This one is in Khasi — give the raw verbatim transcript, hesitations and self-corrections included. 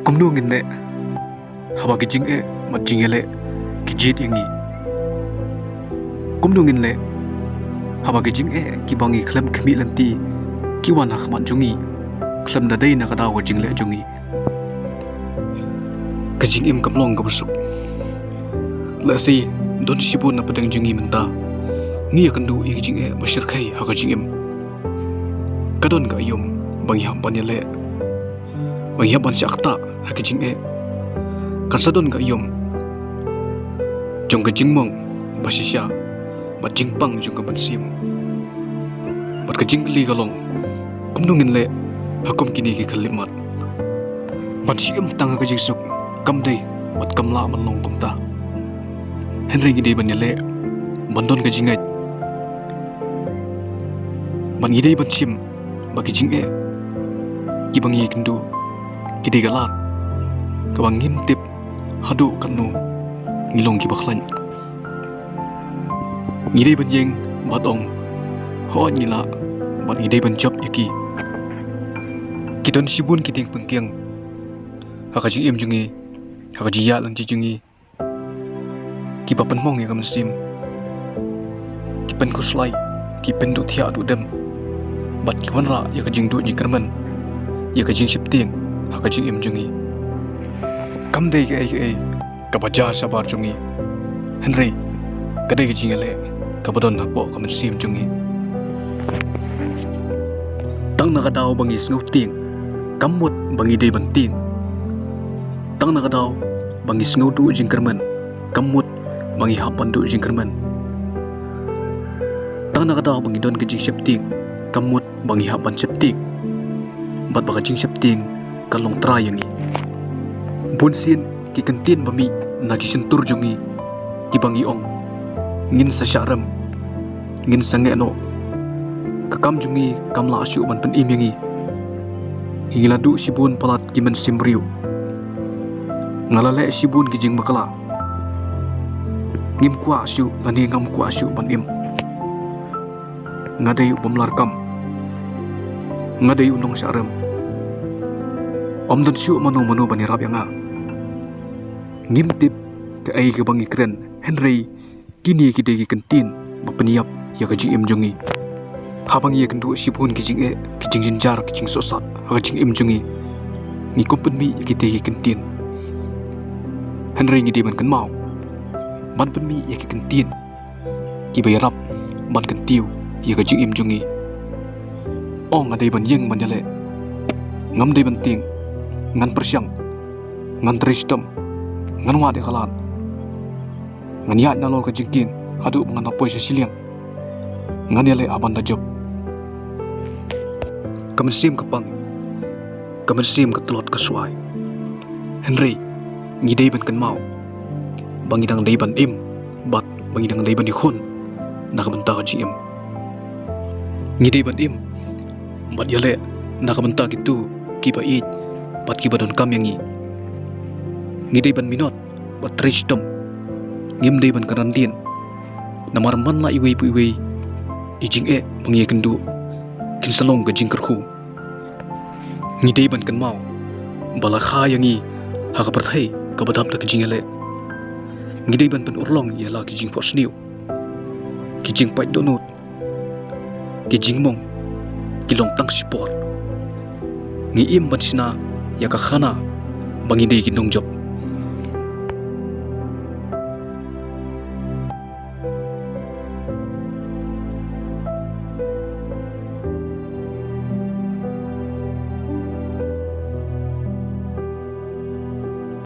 Kumno ngin leh haba ki jingeh bad jingïaleh ki jied ïa ngi? Kumno ngin leh haba ki jingeh kiba ngi khlem khmih lynti ki wan ha khmat jong ngi, khlem da dei na ka daw ka jingleh jong ngi? Ka jingim kam long kaba suk. Lehse don shibun na pdeng jong ngi mynta ngi ïakynduh ïa ka jingeh ba shyrkhei ha ka jingim. Ka don ka aïom ba ngi hap ban ïaleh, ba ngi hap ban shah ktah ha ka jingeh. Kan sa don ka aïom jong ka jingmong ba shisha bad jingpang jong ka mynsiem. Bad ka jingkylli ka long, kumno ngin leh ha kum kine ki khyllipmat? Ban shim tang ha ka jingsuk kam dei bad kam lah ban long kumta. Hynrei ngi dei ban ïaleh, ban don ka jingngeit, bad ngi dei ban shim ba ki jingeh kiba ngi ïakynduh ki dei ka lad kaba ngim tip haduh katno ngi long kiba khlaiñ. Ngi dei ban ïeng bad ong, hooid ngi lah, bad ngi dei ban jop ïa ki. Ki don shibun ki dieng pynkieng ha ka jingim jong ngi, ha ka jingïaid lynti jong ngi, kiba pynmong ïa ka mynsiem, ki pynkhuslai, ki pynduh thiah duh dem, bad ki wanrah ïa ka jingduh jingkyrmen, ïa ka jingsheptieng ha ka jingim jong ngi. Kam dei kaei kaei kaba jia shabar jong ngi, hynrei ka dei ka jingïaleh kaba don hapoh ka mynsiem jong ngi. Tang na ka daw ba ngi sngew tieng, kam mut ba ngi dei ban tieng. Tang na ka daw ba ngi sngew duh jingkyrmen, kam mut ba ngi hap ban duh jingkyrmen. Tang na ka daw ba ngi don ka jingsheptieng, kam mut ba ngi hap ban sheptieng, bad ba ka jingsheptieng ka long trai ïa ngi. Bunsien ki kyntien ba mih na ki shyntur jong ngi, kiba ngi ong, ngin sa shah rem, ngin sa ngeh noh, ka kam jong ngi kam lah shuh ban pynim ïa ngi. Ngi la duh shibun palat ki mynsiem briew, nga la leh shibun ki jingbakla, ngim kwah shuh lane ngam kwah shuh ban im. Nga dei u bym lah kam, nga dei u nongshah rem, ym don shuh mano mano ban ïarap ïa nga. Ngim tip kaei kaba ngi kren, hynrei kine ki dei ki kyntien ba pynïap ïa ka jingim jong ngi. Haba ngi ïakynduh shibun ki jingeh, ki jingjynjar, ki jingsohsat ha ka jingim jong ngi, ngi kum pynmih ïa kitei ki kyntien. Hynrei ngi dei ban kynmaw ban pynmih ïa ki kyntien kiba ïarap ban kyntiew ïa ka jingim jong ngi. O nga dei ban ïeng ban ïaleh, ngam dei ban tieng, ngan pyrshang, ngan trei shitom, ngan wad ïa ka lad, ngan ïaid nalor ka jingkieng haduh ba ngan da poi sha shiliang, ngan ïaleh ha ban da jop. Ka mynsiem ka pang, ka mynsiem ka tlot ka swai. Hynrei ngi dei ban kynmaw ba ngi dang dei ban im bad ba ngi dang dei ban ïakhun na ka bynta ka jingim. Ngi dei ban im bad ïaleh na ka bynta kito kiba ïeit bad kiba donkam ïa ngi. Ngi dei ban minot bad trei shitom. Ngim dei ban kynran dien, namar man la iwei pa iwei i jingeh ba ngi ïakynduh kin sa long ka jingkyrkhu. Ngi dei ban kynmaw ba la kha ïa ngi ha ka pyrthei kaba dap da ka jingïaleh. Ngi dei ban pynurlong ïa la ki jingphohsniew, ki jingpait dohnud, ki jingmong ki long tang shipor. Ngi im ban shna ïa ka khana ba ngi dei ki nongjop.